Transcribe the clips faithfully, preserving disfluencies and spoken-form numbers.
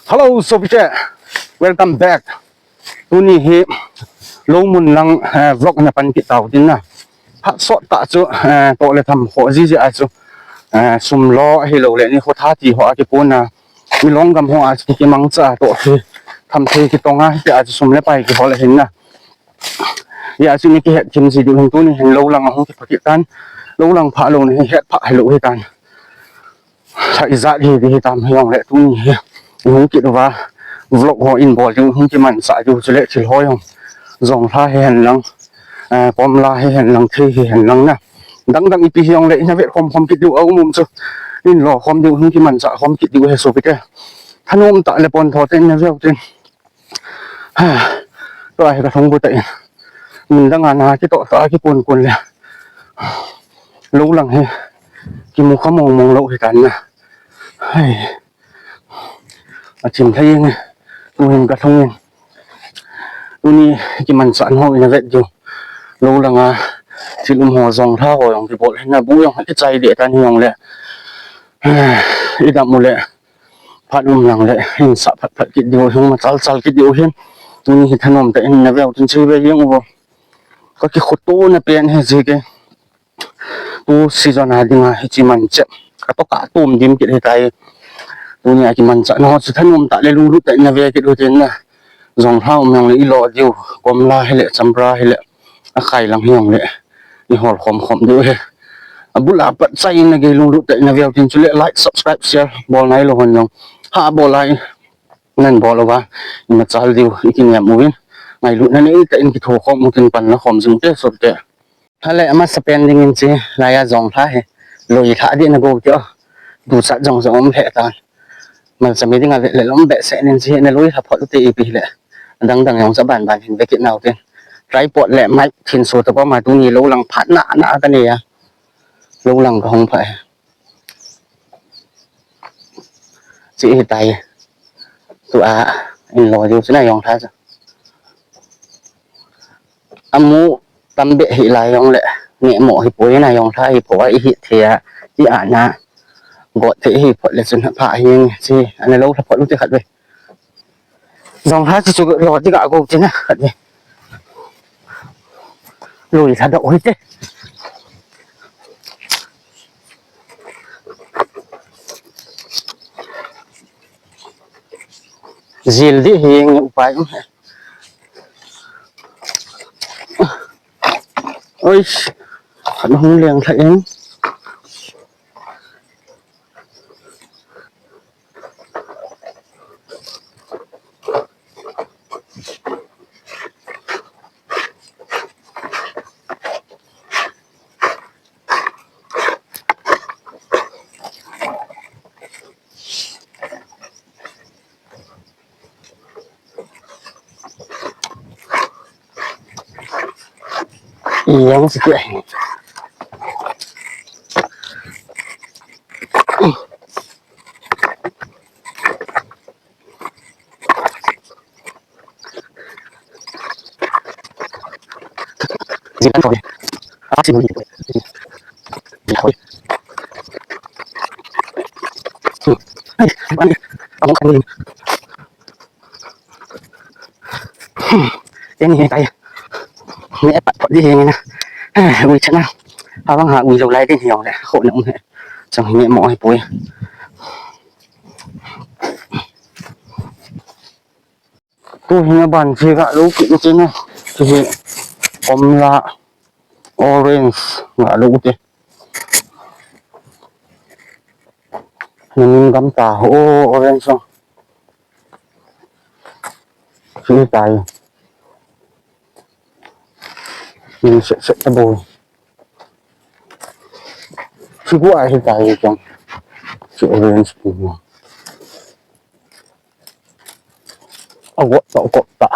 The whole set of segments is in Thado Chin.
Hello, sopite. Welcome back. Tuni hi lou mun lang, eh, vlog na pan kit tau tin na. Phat sot tah chu, eh, toh le tham kho ji ji a chu, eh, sum lo hi lou le ni kho tha ti ho a kipon na. Mi long gam ho a chu kimang cha toh hi tham thei kitong a hi a chu sum le pai kihol ahin na. Hia chu ni kihet thim ji diu hin tuni hin lou lang a hung kipha kit tan. Lou lang pha lou ni het pha hi lou hi tan. Sa ijat hi di hi tam hi jong le tuni hi. Hung kit uva vlog ho in bol diu hung kiman sa diu chu le thil ho jong. Jong lha hi hen lang. Eh, pom la hi hen lang thei hi hen lang na. Dang dang ipi hi jong le ina vet khom khom kit diu a um um chu. In lo khom diu hung kiman sa khom kit diu he sopite. Thanom tah le pon tho te in na veu tin. Ha, tua hi ka thong bu ta in. Mun dang a na kitoh ta kipon kon le. Lou lang hi. Kimu kha mong mong lou hi tan na. Hai. A chim thei nge. Tu hin ka thong in. Tuni kiman sa ho ina vet diu. Lou lang a. Thil um ho jong lha ho jong kibol hin na bu jong kichai de tan hi jong le. Idam u le. Phat um lang le, in sa phat phat kit diu, hung ma chal chal kit diu hin. Tuni hi thanom tah in na veu tin chi ve jeng u. Ka kikhutu na pen hi ji ke. Tu season a ding a hi chi man che. Ka to ka tum dim kit hi tai. Tuni a kiman cha no chu thanom tah le lunglut tah in na ve kit u tin na. Jong lha um lang le i lo diu, komla hi le, chambra hi le. A khai lang hi jong le. I hol khom khom diu hi. A bul a pat chai in na gei lunglut tah in na veu tin chu le like, subscribe, share bol nai lou hon jong. Ha bol lai nan bol uva. I ma chal diu i kiniam uvin. Ngailutna nei tah in kitho khom u tin pan la khom jing te sopite. Hale ama sa pen ding in chi lai a jong lha hi. Loi lha di na go ti o. Du sat jong jong um he tan. Mal sa mi ding a le le lom be se nin chi na loi lha phot u te ipi le. Dang dang jong sa ban ban hin ve kit nau tin. Tripod le mic thin so to pa ma tuni lou lang phat na na ka nei a. Lou lang ka hung pha e. Chi hi tai. Tu a in lo diu chu na jong lha sa. Amu tam be hi lai jong le. Nge mo hi poi na jong lha hi poi hi thei a. Hi a na. Got thei hi phot le chun pha hi chi. Ana lou lha phot u te khat ve. Jong lha chu chu lo ti ga go ti na khat ni. Lui lha da oi te. Jil di hi nge upai um he. Oi. Khat hung leng lha in. Yang sikit. Teni hi tai. Nge pat pat di hi nge na. Ui chana. Abang ha ui lo lai di hi ong le. Kho na um he. Chang hi nge mo hi poi. Tu hi na ban chi ga lo ki ni chena. Chi hi komla orange ga lo te. Namin gam ta ho orange song. Chi tai. Min se se ta bo. Chi gu ai hi tai chong. Chi orange pu. A go ta ko ta.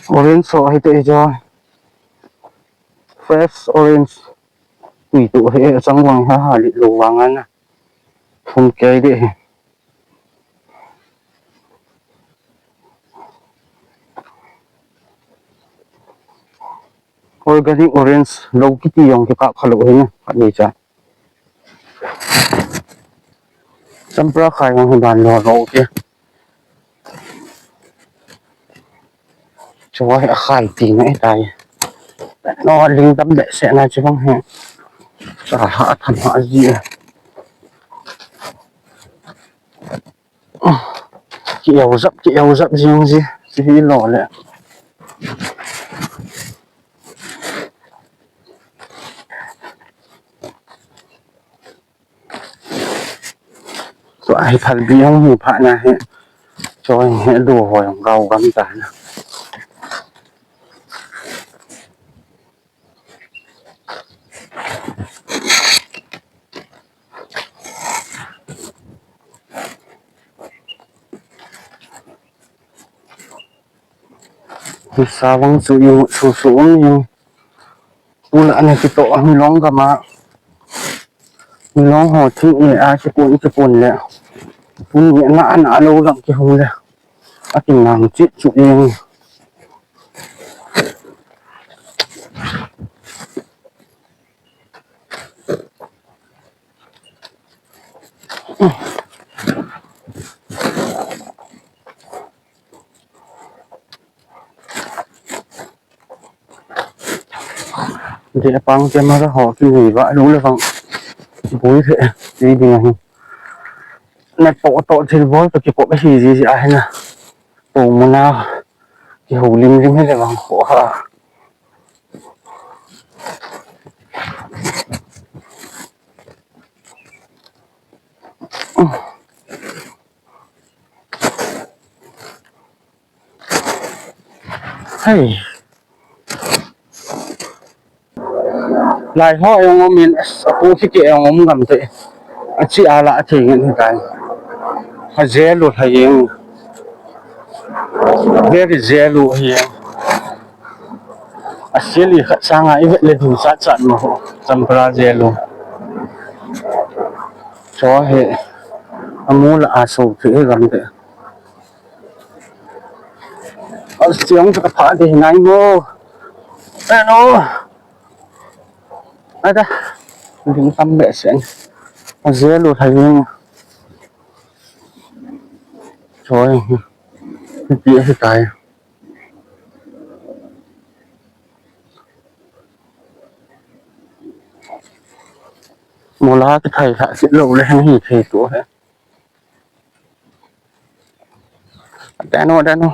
Orange so hi te jo. Fresh orange. Tui tu hi chang wang ha ha li lo wang ana. Thum kei de hi. Organic orange lou kiti jong kikah kha lou hi na, khat ni cha. Champra khai jong hi ban lou lou ke. Chu hi a khai ti ngai tai. No, ling tam behseh na chu bang hi. Cha ha tham ha ji. Ki eu jap, ki eu jap jing ji. Chu hi lo le. Tua hi phalbi hung hi phat na hi. Choi hi du hoi hung gau gam ta na. Sa vang chu jong su su um jong. Pula ana kitoh a, Milong gam a. Milong ho thi ni a kipun kipun le. Pun ni na ana lo lang kihung le. A kinang chi chu jong. Deh pang te mara ho ki nei va lu le vang. Bui phe ti ding ahi. Na to to thil bol to ki pop hi ji ji ahi na. To muna ki ho lim lim hi le vang ho ha. Hei. Lai ho jong um in, a pu khi ke jong um gam te. A chi a la a thei ngen hi tai. A jelu thei jeng. Very jelu hi jeng. A sili khat sanga i vet le ding sat sat ma ho. Champra jelu. Cho he. A mu la a so khi he gam te. Ol siang chu ka pha ding nai mo. Ano. Ada. Ding tam behseh. A jelu thei ni. Choi. Ti hi tai. Mola ka thai kha sit lo le hang hi thei tu he. Dano, dano.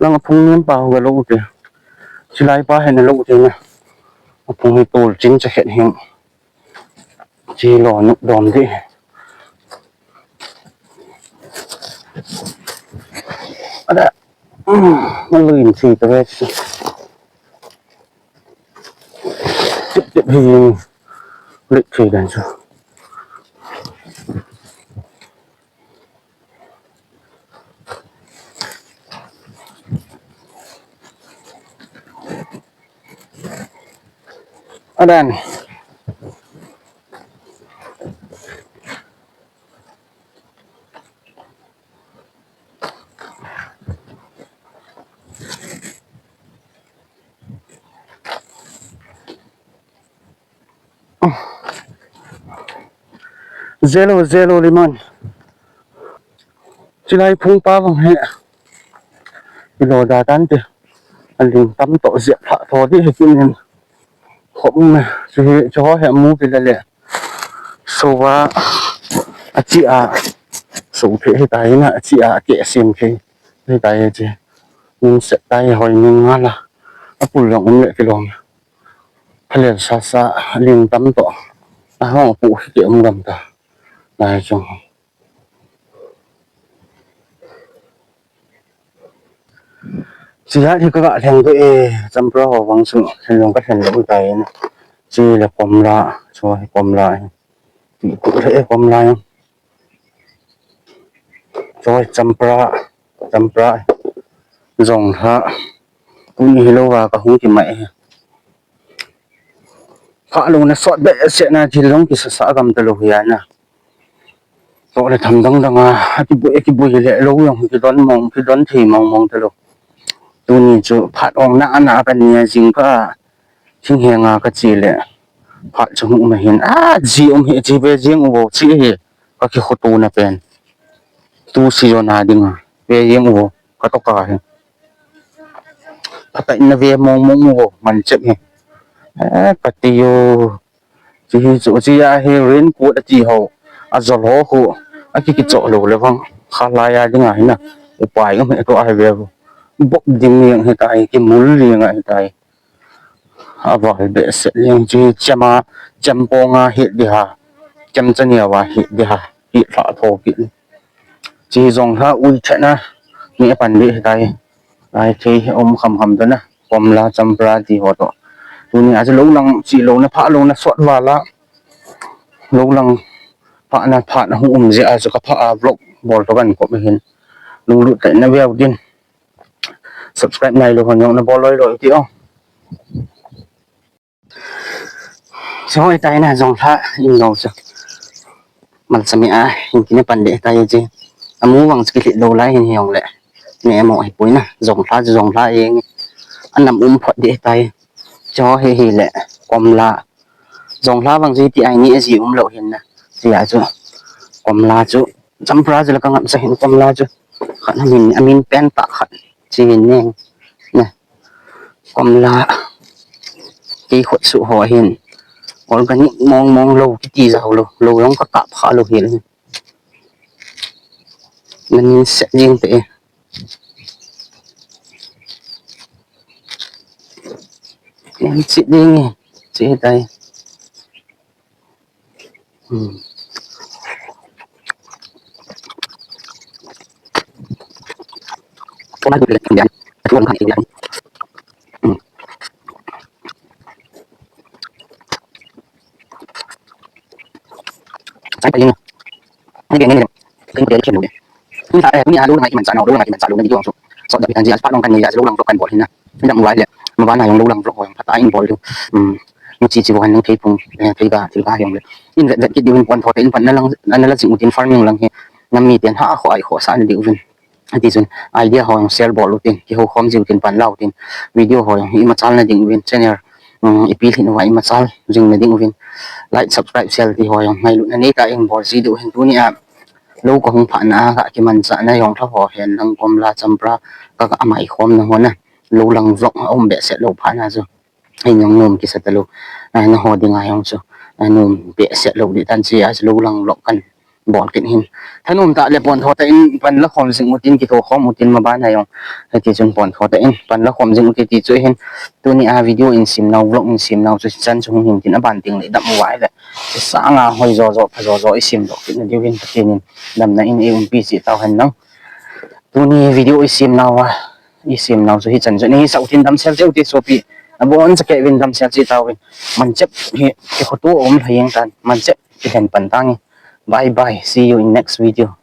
Lang a phung nem pa ho ga lo te. Silai pa he na lo te na. A phung hi tol chin cha khet hing. Chi lo nu dom di. Ada. Hmm, ma lui in si ta ve. Tip tip hi. Lik chi dan su. Adan. Jelo, jelo limon. Chilai phung pa vang he. Ilo da tan te. Aling tam to jep pha tho di he kinin. Khop me. Chu he, chu he mu pi le le. So va. A chi a. So phe he tai na. A chi a ke sim phe. He tai che. Nin set tai hoi nin nga la. A pul long um le kilong. Phalel sa sa ling tam to. A hong pu hi ke um gam ta. Lai chung. Sia hi ka ga lheng to e, champra ho vang su, lheng long ka lheng lo ta e na. Chi le komla, so hi komla e. Ti pu le e komla e. Choi champra, champra. Jong ha. Tuni hi lo va ka hung ki mai. Kha lo na sot be se na thil jong ki sa sa gam ta lo hi a na. Toh le tham dang dang a, akiboi, akiboi le lou jong kidon mong, kidon thei mong mong talou. Tuni chu phat ong na na ka ni a jingkah a, thinghenga ka che le, phat chu hung um ahin, a, ji um hi, ji ve jing u vo, chi hi, ka kikhoto na pen. Tu season a dinga, ve jing u vo, ka toh ka hi. Ka tai na ve mong mong u vo, man chep hi. Eh, ka ti u. Chi hi chu, chi a hi raincoat ati ho, a jol ho khu, a ki kichoh lou le vang, kha lai a dinga hina, upai um hi to a hi ve vo. Bok ding ni ang hi tai, kimul ni ang hi tai. A val behseh leng chu hi chem a, chem pong a hi di ha, chem chania va hi di ha, hi thla tho ki. Chi jong ha ui chena, ni a pan di hi tai. Ai thei um kham kham to na, komla champra ti ho to. Tuni a chu lou lang chi lou na pha lou na sot va la. Lou lang pha na pha na hu um je a chu ka pha a vlog bol to kan ko me hin. Lunglut tai na veu din. Subscribe nai lou hon jong na bol loi loi ti o. Soi tai na jong tha in lo sa. Mal sa mi a, in kine pan de tai je. Amu wang ski lou lai hin hiong le. Ne mo hi pui na, jong tha, jong tha eng. Anam um phot de tai. Cho hi hi le, komla. Jong tha wang ji ti ai ni ji um lo hin na. Sia chu. Komla chu. Champra chu la ka ngam sa hin komla chu. Khat na min, amin pen ta khat. Chi hin ne. Ne. Komla. Kei khot su ho hin. Organic mong mong lo kiti jao lo. Lo jong ka kap kha lo hin. Nanin set jing te. Nanin set jing. Che tai. Hmm. Sai pa yin. Ni ding ni ni. Kin ko de chen lu de. Ni ta eh ni a lu ngai ki man cha no lu ngai ki man cha lu ni di ong su. So da bi kan ji a pa long kan ni ya lu lang kan bol hin na. Ni dam wai le. Ma ba na yong lu lang vlog ho yong pha ta in bol du. Um. Ni chi chi bo han nang thei phung eh thei ba thei ba yong le. In vet vet ki di win pon tho te in pan na lang na la jing u tin farming lang hi. Nam mi ten ha kho ai kho sa ni di win. Ati chun idea ho jong share bol utin, kihou khom jiu tin pan lau tin, video ho jong hi ima chal na ding uvin, channel, um, ipi lhin uva ima chal jing na ding uvin, like, subscribe, share ti ho jong ngailutna nei ta in bol ji diu hin tuni a, lo ka hung pha na, ka kimanchah na jong tha ho hen lang komla champra, ka, ka amai khom na ho na, lo lang vlog a um behseh lou pha na chu. Hei jong nom kisa talou. Ah, na ho dinga jong chu. Ah, nom behseh lou di tan chi a chu lo lang vlog kan bol kit hin. Thanom tah le pon tho tah in pan la khom jing utin kitho khom utin ma ban a jong. Hiti chun pon tho tah in pan la khom jing utin ti chu hin. Tuni a video in sim nau vlog in sim nau chu chan chu hung hin tin a ban ding le dam u vai le. Sanga hoi jo jo pha jo jo i sim doh kit na diu hin Pathen in damna in i umpi chi tau hen lang. Tuni video i sim nau a, i sim nau chu hi chan chu ni sau tin damsel cheu ti sopi. Na bon sa ke vin damsel chi tau vin. Man chep hi, ki khotu um lha jeng tan. Man chep ki hen pan tang. Bye bye. See you in next video.